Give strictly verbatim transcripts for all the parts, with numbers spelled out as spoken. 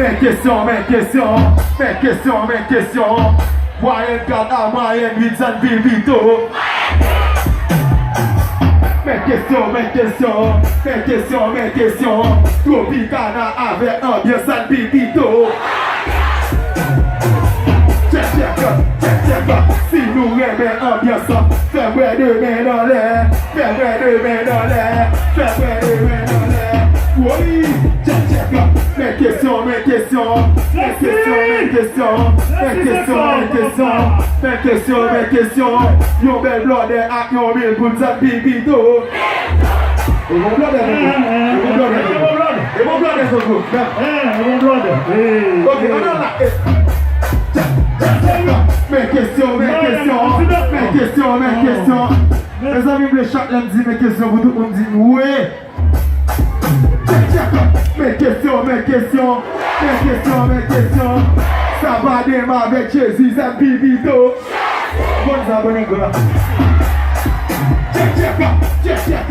Men kesyon, men kesyon, men kesyon, men kesyon. Mwayèn kat a mwayèn uit, sa n pi pito. Men kesyon, men kesyon, men kesyon, men kesyon. Tropicana avèk anbyans, sa n pi pito. Tchèk, tchèk, tchèk, tchèk. Si nou renmen anbyans, fè m wè de men anlè. Fè m wè de men anlè. Fè m wè de men anlè. Woy! Tchèk, tchèk. Men kesyon, men kesyon. Men kesyon, men kesyon. Men kesyon, men kesyon. Men kesyon, men kesyon. Yon bèl blòdè ak yon mil goud, sa n pi pito. E bon blòdè, bon blòdè. E bon blòdè, bon blòdè. E bon blòdè, bon blòdè. Ok, ann al la. E, tchèk, tchèk, tchèk. Men kesyon, men kesyon. Men kesyon, men kesyon. Mezanmi, m vle chak lè m di men kesyon pou tout moun di m wi. Tchèk, tchèk. Men kesyon, men kesyon. Men kesyon, men kesyon. Sa pa de m avèk Jezi, sa n pi pito. Bon, sa bon, nèg la. Tchèk, tchèk, tchèk, tchèk,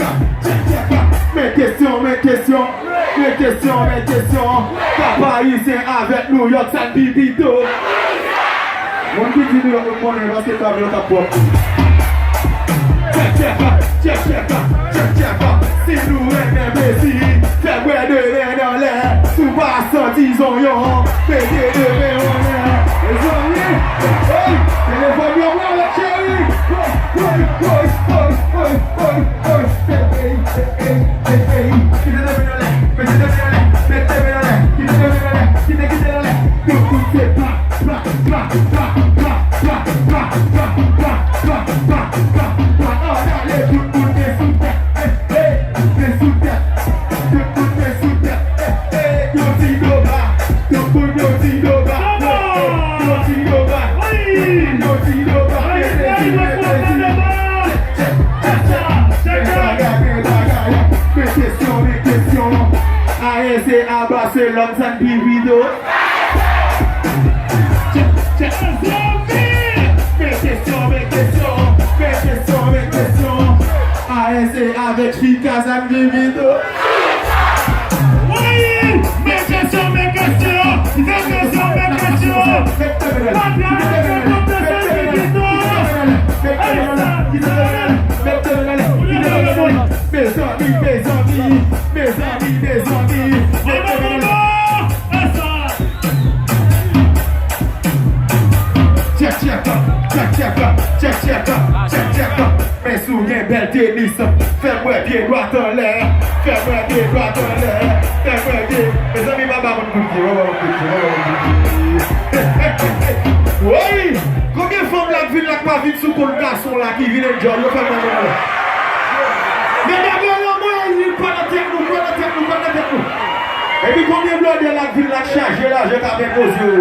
tchèk, tchèk. Men kesyon, men kesyon. Men kesyon, men kesyon. Kap Ayisyen avèk Nouyòk, sa n pi pito. Moun ki di Nouyòk, nou konnen, paske tablo t ap pwòp. Tchèk, tchèk, tchèk, tchèk, tchèk, tchèk. Si nou renmen plezi, fè m wè de men anlè. Si w pa santi zonyon, mete de men anlè. Mezanmi, hey, telefòn yo pran lòt cheri. Woy, woy, woy, woy, woy, woy, woy. Hey, hey, hey, hey, hey. Kite de men anlè, mete de men anlè, mete de men anlè, kite de men anlè, kite, kite anlè. Tout, tout se pa, pa, pa, pa. Ann ale, tout moun men sou tèt. Hey, hey, men sou tèt. Tout moun men sou tèt. Hey, hey, yon ti do ba. Tout moun yon ti do ba. Hey, hey, yon ti do ba. Tout moun yon ti do ba. Men sezi, men sezi. Tchèk, tchèk, tchèk, tchèk. Men bagay, men bagay. Men kesyon, men kesyon. A S C a Barcelone, sa n pi pito. Tchèk, tchèk. Men kesyon, men kesyon, men kesyon, men kesyon. A S C avèk Chika, sa n pi pito. Wi! Men kesyon, men kesyon, men kesyon, men kesyon. Mezanmi, mezanmi, mezanmi, mezanmi. Tchèk, tchèk, tchèk, tchèk, tchèk, tchèk, tchèk. Men si w gen bèl tenis, fè m wè pye dwat anlè. Fè m wè pye dwat anlè. Fè m wè pye. Mezanmi, pa ba moun kout pye, pa ba moun kout pye, pa ba moun kout pye. Woy! Konbyen fanm Lakvil la k pa vin sou kont gason la ki vin enjoy, yo fè m wè nan men. Men gade yon mwen, li pa nan tèt nou, pa nan tèt nou, pa nan tèt nou. Epi konbyen blòdè Lakvil la k chaje lajan k ap enpoze yo?